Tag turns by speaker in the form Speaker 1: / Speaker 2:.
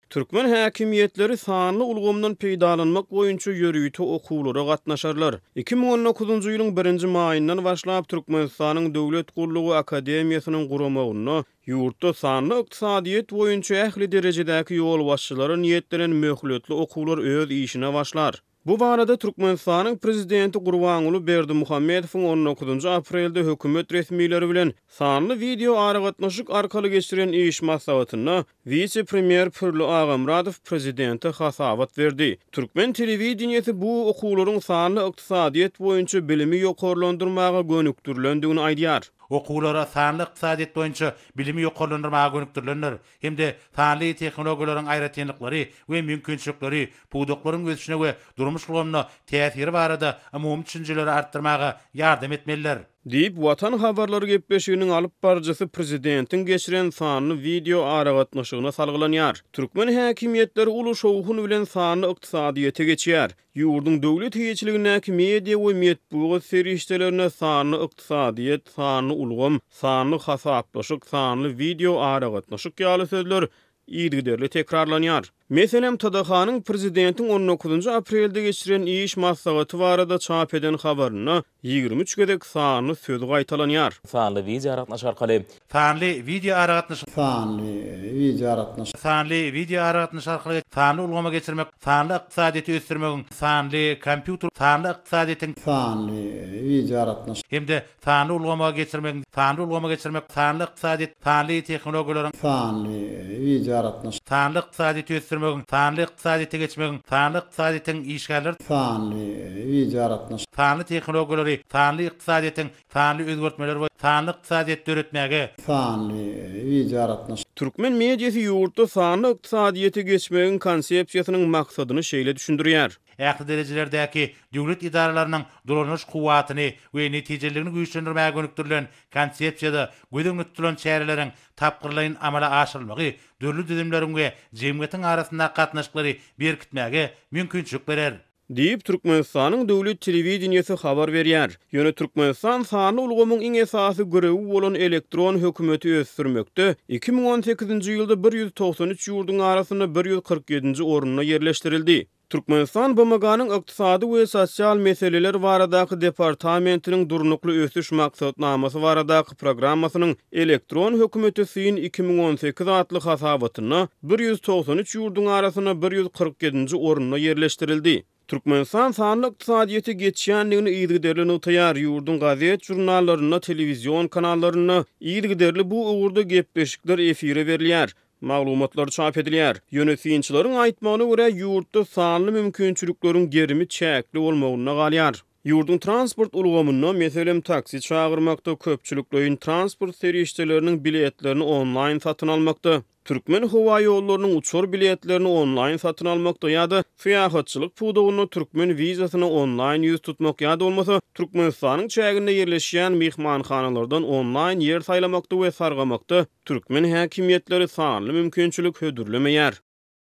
Speaker 1: Türkmen häkimiýetleri sanly ulgamdan peýdalanmak boýunça ýörite okuwlara gatnaşarlar. 2019-njy ýylyň birinji maýyndan başlap Türkmenistanyň Döwlet gullugy akademiýasynyň guramagynda ýurtda sanly ykdysadyýet boýunça ähli derejedäki ýolbaşçylara niýetlenen möhletli okuwlar öz işine başlar. Bu barada Türkmenistanyň Prezidenti Gurbanguly Berdimuhamedowyň on dokuzynjy aprelde hökümet resmileri bilen sanly wideoaragatnaşyk arkaly geçiren iş maslahatynda wise-premýer Pürli Agamyradow prezidente hasabat berdi. Türkmen telewideniýesi bu okuwlaryň sanly ykdysadyýet boýunça bilimi ýokarlandyrmaga gönükdirilendigini aýdýar.
Speaker 2: Okuwlar sanly ykdysadyýet boýunça bilimi ýokarlandyrmaga gönükdirilendir. hem-de sanly tehnologiýalaryň aýratynlyklary we mümkinçilikleri, pudaklaryň ösüşine we durmuş ulgamyna täsiri barada umumy düşünjeleri artdyrmaga ýardam etmelidir.
Speaker 1: Diýip, Watan habarlary gepleşiginiň alyp baryjysy prezidentiň geçiren sanly wideo aragatnaşygyna salgylanýar. Türkmen häkimiýetleri uly şowhun bilen sanly ykdysadyýete geçýär. Ýurduň döwlet eýeçiligindäki media we metbugat serişdelerinde sanly ykdysadyýet, sanly ulgam, sanly hasaplaşyk, sanly wideo aragatnaşyk ýaly sözler yzygiderli tekrarlanýar. Meselem, TDH-nyň prezidentiň on dokuzynjy aprelde geçiren iş maslahaty barada çap eden habarynda 23 gezek sanly sözi gaýtalanýar.
Speaker 3: Sanly wideoaragatnaşyk arkaly.
Speaker 2: Sanly wideoaragatnaşyk.
Speaker 4: Sanly wideoaragatnaşyk.
Speaker 2: Sanly wideoaragatnaşyk arkaly sanly ulgama geçirmek sanly ykdysadyýeti ösdürmegiň sanly kompýuter sanly ykdysadyýetiň.
Speaker 4: Sanly wideoaragatnaşyk.
Speaker 2: Hem-de sanly ulgama geçirmegiň sanly ulgama geçirmek sanly ykdysadyýet sanly tehnologiýalaryň.
Speaker 4: Sanly wideoaragatnaşyk.
Speaker 2: Sanly ykdysadyýeti ösdürmegiň sanly ykdysadyýete geçmegiň sanly ykdysadyýetiň işgärler.
Speaker 4: Sanly wideoaragatnaşyk.
Speaker 2: Sanly tehnologiýalary sanly ykdysadyýetiň sanly özgertmeler we sanly ykdysadyýet döretmäge.
Speaker 4: Sanly wideoaragatnaşyk.
Speaker 1: Türkmen mediasy ýurtda sanly ykdysadyýete geçmegiň konsepsiýasynyň maksadyny şeýle düşündirýär.
Speaker 2: Ähli derejelerdäki döwlet edaralarynyň dolanyş kuwwatyny we netijeliligini güýçlendirmäge gönükdirilen Konsepsiýada göz öňünde tutulan çäreleriň tapgyrlaýyn amala aşyrylmagy dürli düzümleriň we jemgyýetiň arasyndaky gatnaşyklary berkitmäge mümkinçilik berer.
Speaker 1: Diýip, Türkmenistanyň döwlet telewideniýesi habar berýär. Ýöne Türkmenistan sanly ulgamyň iň esasy girewi bolan elektron hökümeti ösdürmekde 2018-nji ýylda 193 ýurduň arasynda 147-nji orunda ýerleşdirildi. Türkmenistan BMG-niň Ykdysady we sosial meseleler baradaky departamentiniň Durnukly ösüş maksatnamasy baradaky programmasynyň Elektron hökümete syn 2018 atly hasabatynda 193 ýurduň arasynda 147-nji orunda ýerleşdirildi. Türkmenistan sanly ykdysadyýete geçýändigini yzygiderli nygtaýar, ýurduň gazet-žurnallarynda, telewizion kanallarynda yzygiderli bu ugurda gepleşikler efire berilýär. Maglumatlar çap edilýär. Ýöne synçylaryň aýtmagyna görä, ýurtda sanly mümkinçilikleriň gerimi çäkli bolmagynda galýar. Ýurduň transport ulgamynda, meselem, taksi çagyrmakda, köpçülikleýin transport serişdeleriniň biletlerini onlaýn satyn almakda, Türkmenhowaýollarynyň uçar biletlerini onlaýn satyn almakda ýa-da syýahatçylyk pudagynda türkmen wizasyna onlaýn ýüz tutmak ýa-da bolmasa Türkmenistanyň çäginde ýerleşýän myhmanhanalardan onlaýn ýer saýlamakda we sargamakda Türkmen häkimiýetleri sanly mümkinçilik hödürlemeýär.